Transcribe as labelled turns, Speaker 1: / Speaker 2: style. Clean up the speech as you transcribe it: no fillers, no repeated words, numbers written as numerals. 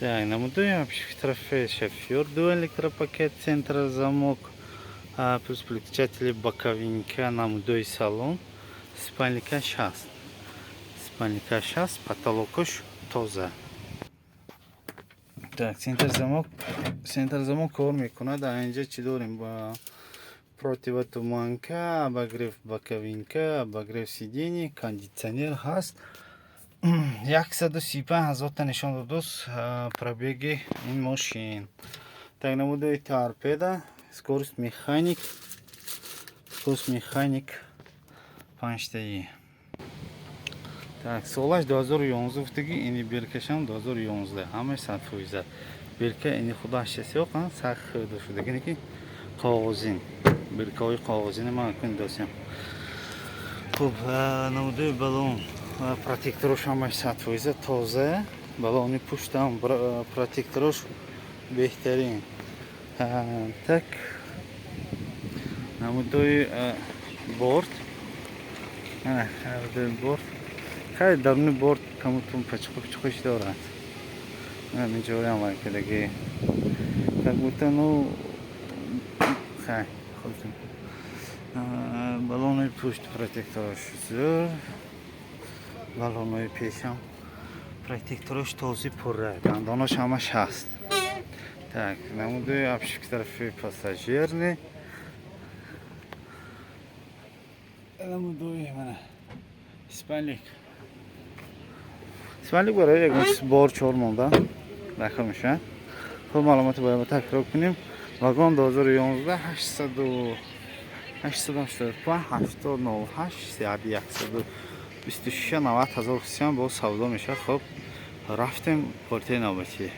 Speaker 1: Так, намудои обшивки тарафи шофёр, ду электропакет, центр замок, плюс переключатели, боковинка. Намудои салон, спальникаш ҳаст, спальникаш ҳаст, потолокош тоза. Так, центр замок, центр замок кор мекунад. Инҷа чӣ дорем? Ба противотуманка, обогрев боковинка, обогрев сидений, кондитсионер ҳаст. 135 ҳазорта нишон додост пробеги ин мошин. Так, намудои торпеда, скорость механик, скорость механик, панҷтаи. Так, солаш 2011 гуфтагӣ, ини биркашам 2011, ҳамаи 100%. Бирка ини худаш чесиёқ сахт хӯрда шудагине, ки коғозин, биркаҳои коғозини ман кун досем. Хуб, намудои балон, протекторош ҳамаш 100% тоза, балони пуштам протекторош беҳтарин. Так, намудои борт, намудои борт. Хай, даруни борт камутун пачқу пичқуш дорад. Инҷоям вайкадаги, как будто, ну хай, худтун. Балонои пушт протекторош зӯр, балонои пешам протекторош този, пурра, дандонош ҳамаш ҳаст. Так, намудои обшивки тарафи пассажирный, намудои мана спальник. Спальник барои ягон чиз бор чор монда дахл мешавад. Хуб, маълумоти бояд такрор кунем: вагон 2011, 885, 80 08, 126 90 ҳазор сиам боз савдо мешавад. Хуб, рафтем портаи навбатӣ.